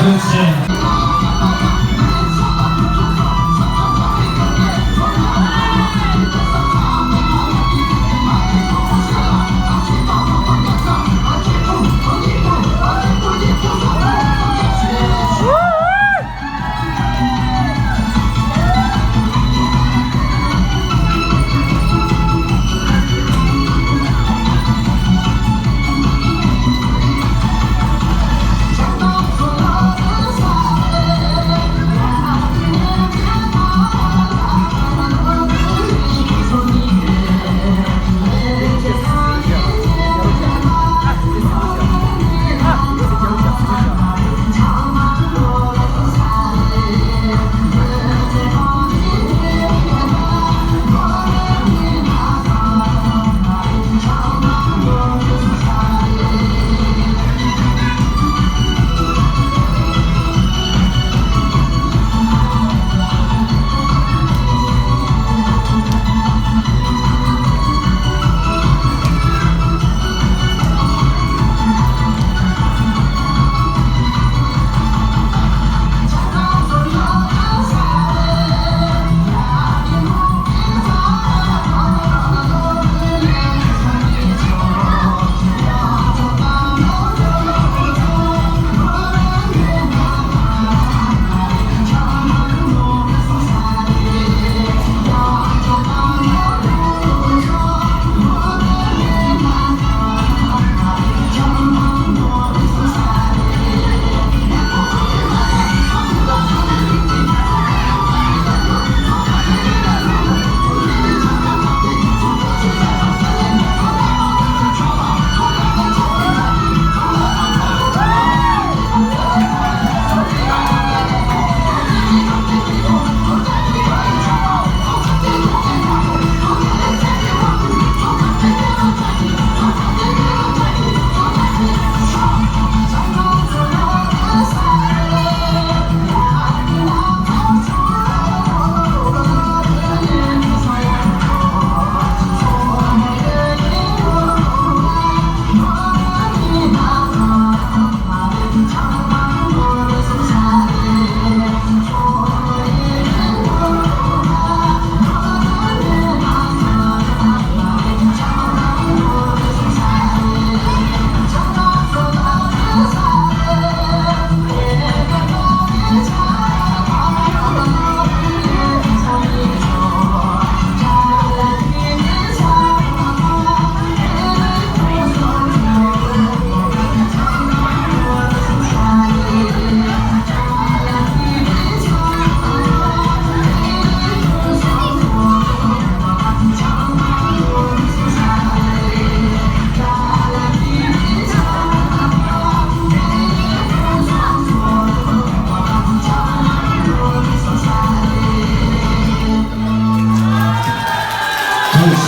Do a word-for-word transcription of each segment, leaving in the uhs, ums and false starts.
ཐུགས་རྗེ་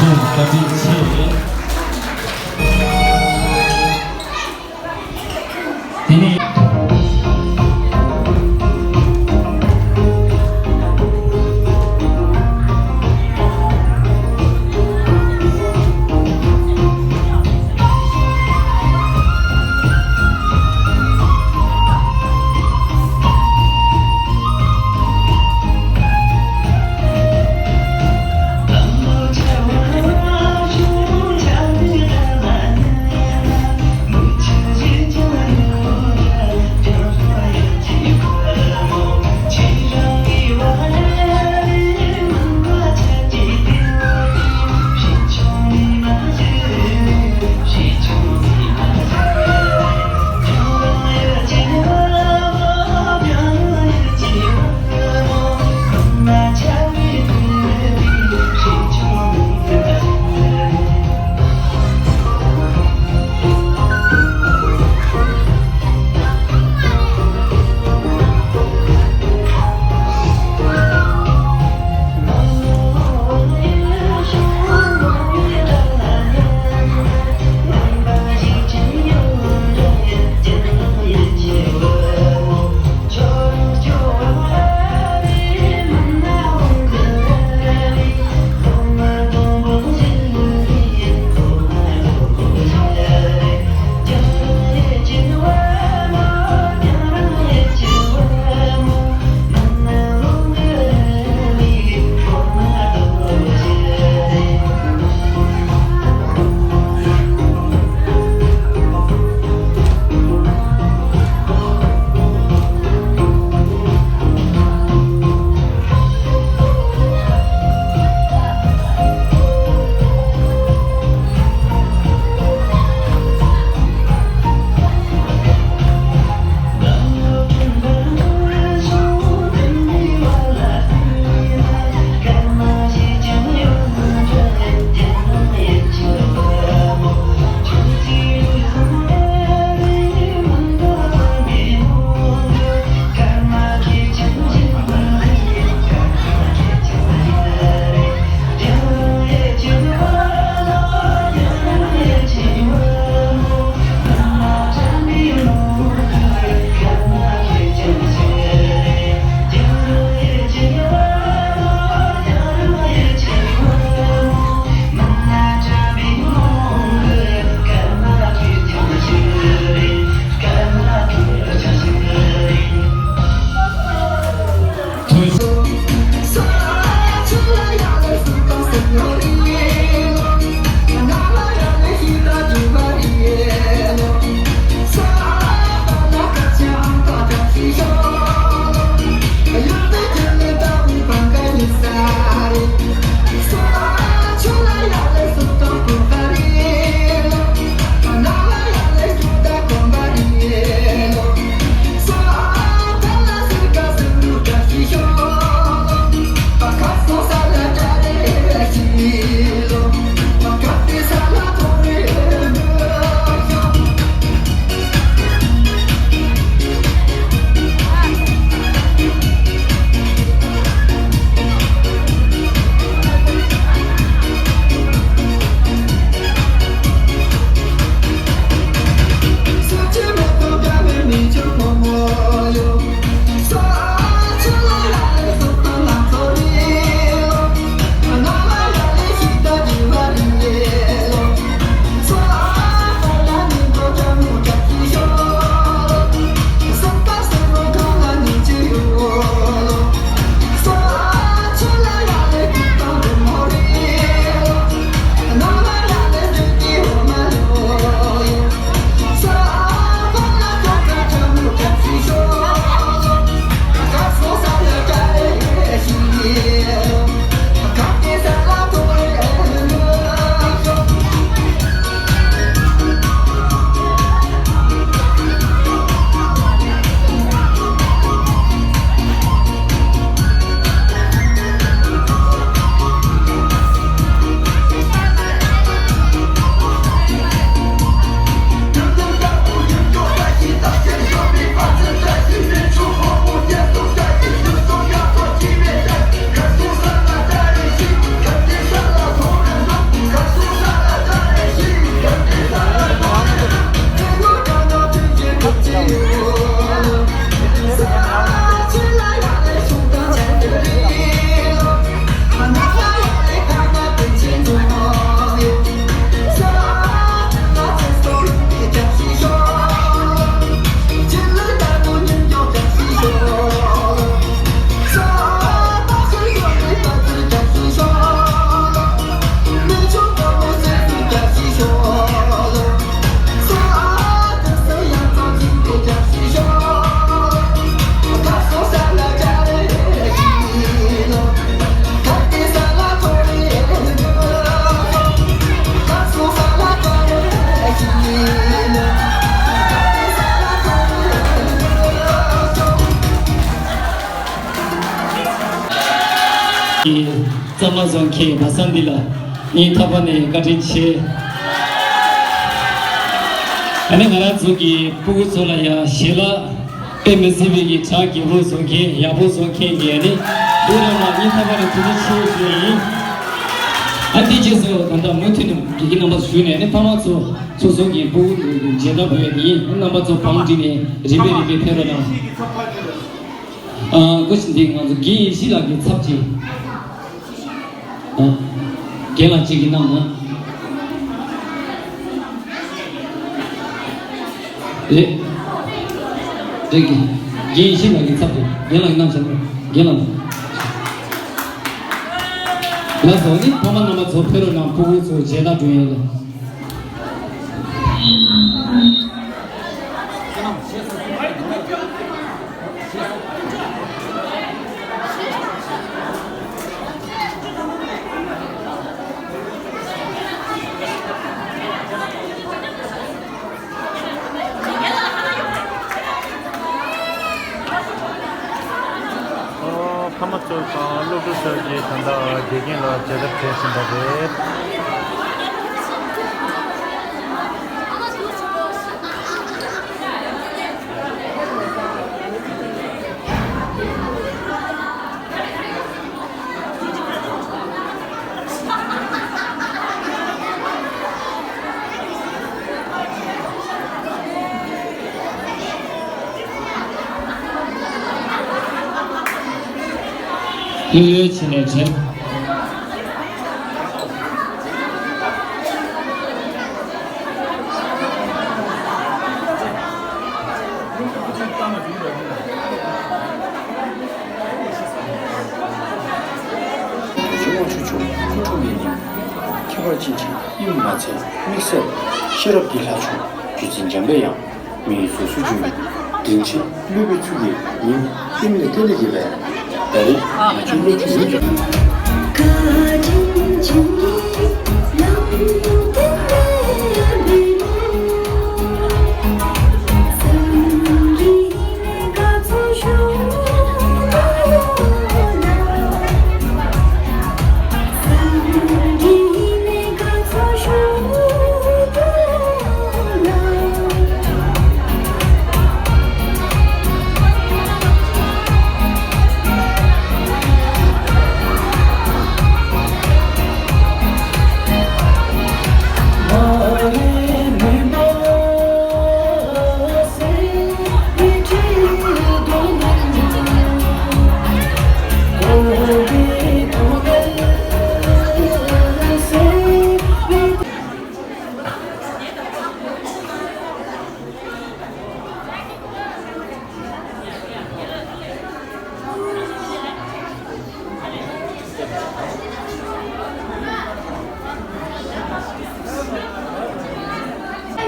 ཆེ། བཀའ་དྲིན་ཆེ། དེ་ནས། གི་གཙང་མ་བཟོ་མཁན་བ་སངས་འདི་ལ་སྙིང་ཐག་པ་ནས་བཀའ་དྲིན་ཆེ། ཨ་ནི་ང་རང་ཚོ་གི་སྤུ་གུ་ཚོ་ལ་ཡང་ཞལ་ལག་དཔེ་མི་སྲིད་པའི་གི་གྲ་རྒྱས་པོ་བཟོ་མཁན་ཡག་པོ་བཟོ་མཁན་གྱི་ཨ་ནི་སྤུ་གུ་རྣམས་ལ་སྙིང་ཐག་པ་ནས་ཐུགས་རྗེ་ཆེ་ཞུ་ཡ་ཡིན། ཨ་འདི་རྗེས་སུ་ད་ལྟ་མུ་མཐུད་ནས་དགེ་རྒན་རྣམ་པ་ཞུས་ནས་ཨ་ནི་ཕ་མ་ཚོ་སོ་སོ་གི་སྤུ་གུ་མཇལ་ཁ་འབུལ་ཡ་དེ་ཡིན། རྣམ་པ་ཚོ་བང་བསྒྲིགས་ནས་རིམ་པས་རིམ་པས་ཕེབས་རོགས་གནང་། ཨ་སྐུ་མཁྱེན་འདི་ང་ཚོ་དགེ་བཤེས་ལགས་ཀྱི་ཚབ་ཅིག་ཨ་རྒན་ལགས་གཅིག་གིས་གནང་ན། རེད། རེད་གི། དགེ་བཤེས་ལགས་ཀྱི་ཚབ་ཅིག་རྒན་ལགས་ཀྱིས་གནང་བྱས་ན། རྒན་ལགས། ལགས་སོ། ནི་ཕ་མ་རྣམ་པ་ཚོ་ཕེབས་རོགས་གནང་། སྤུ་གུ་ཚོ་མཇལ་དར་སྒྲོན་ཡས་ལ། ཨོ། ཕ་མ་ཚོ་དང་སློབ་ཕྲུག་ཚོ་གིས་ད་ལྟ་དགེ་རྒན་ལ་མཇལ་དར་སྒྲོན་བཞིན་པ་རེད། ལྷོད་ལྷོད་བྱས་ནས་དྲན། བུ་ཆུང་དབང་ཕྱུག་མཆོག་སྐུ་འཁྲུངས་པའི་ཉིན། ཁྱད་པར་ཅན་གྱི་དབྱིངས་མ་ཚད་དམིགས་བསལ་ཤེས་རབ་ཀྱི་ལྷ་མཆོག་བརྒྱུད་འཛིན་འཇམ་པའི་དབྱངས་མི་ཡི་གཟུགས་སུ་བྱོན་པའི་དྲིན་ཆེན་བསླུས་པའི་ཚུལ་གྱིས་ཉིན་གཏིང་ལས་གཏན་ལ་འགྱེད་པས། ད་རེས་ང་ཚོའི་སློབ་ཕྲུག་ཡོངས་ཀྱི། དེ་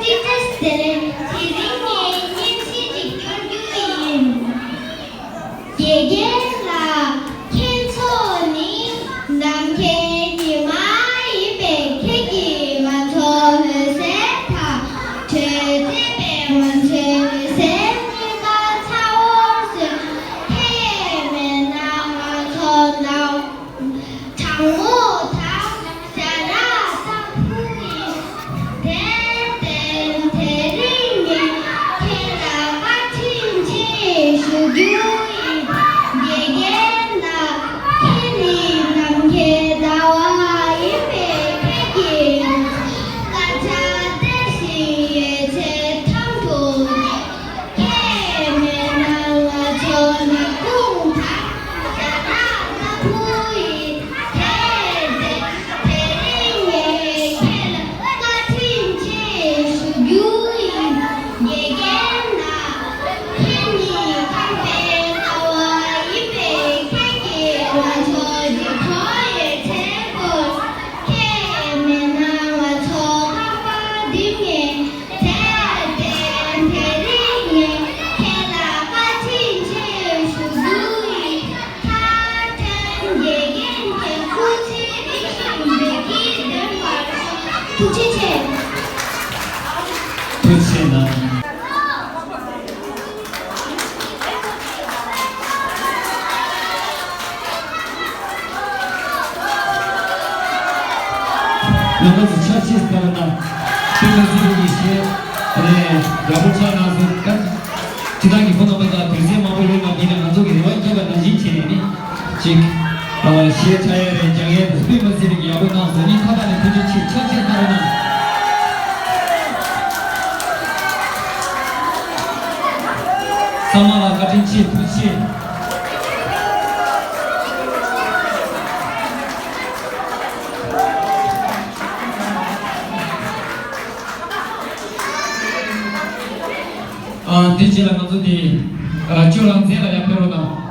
རིང་ངས་སྙན་སེང་ཅིག་སྐྱོར་རྒྱུ་ཡིན། དགེ་རྒན་ལགས། ཁྱེད་ཚོ་ནི་ནམ་མཁའི་ཉི་མ་ཡིན་པས། ཁྱེད་ཀྱིས་ང་ཚོའི་འོད་གསལ་དང་། དྲོད་ཚད་པས་ང་ཚོའི་འོད་གསལ་གཉིས་ཀ་ཚ་བོར་བཟོས། ཁྱེད་མེད་ན་ང་ཚོ་ནམ། གྲང་མོ་དང་ཞྭ་ལག་དང་ཕུ་ཡིན། དེར་བརྟེན་དེ་རིང་ངས་ཁྱེད་ལ་བཀའ་དྲིན་ཆེ་ཞུ་རྒྱུ་ཡིན། རྣམ་པ་ཚོ་ཕྱག་ཕྱིས་ལྟར་ན། དཔེ་མི་སྲིད་པའི་གཞས་རེད། ཡག་པོ་ཆགས་གནང་སོང་། ད་སྤྱི་བཏང་གི་ཁོང་རྣམ་པ་དང་དུས་ཚོད་མང་པོ་ཡོད་མ་ཡིན་ན། ང་ཚོ་གི་རེ་བ་བརྒྱབ་པ་ནང་བཞིན་བྱས་ནས་ནི་ཅིག་གཞས་འཁྲབ་ཡ་རེད། སྦྱང་ཡ་རེད། དཔེ་མི་སྲིད་པའི་ཡག་པོ་གནང་སོང་། ནི་ཁ་པར་ནས་ཐུགས་རྗེ་ཆེ། ཕྱག་ཕྱིས་ལྟར་ན། ཚང་མ་ལ་བཀའ་དྲིན་ཆེ། ཐུགས་རྗེ་ཆེ། ཨ། དེ་རྗེས་ལ་ང་ཚོ་དེ་ཨ་ཅོ་རང་བཙན་ལ་ཡར་ཕེབས་རོགས་གནང་།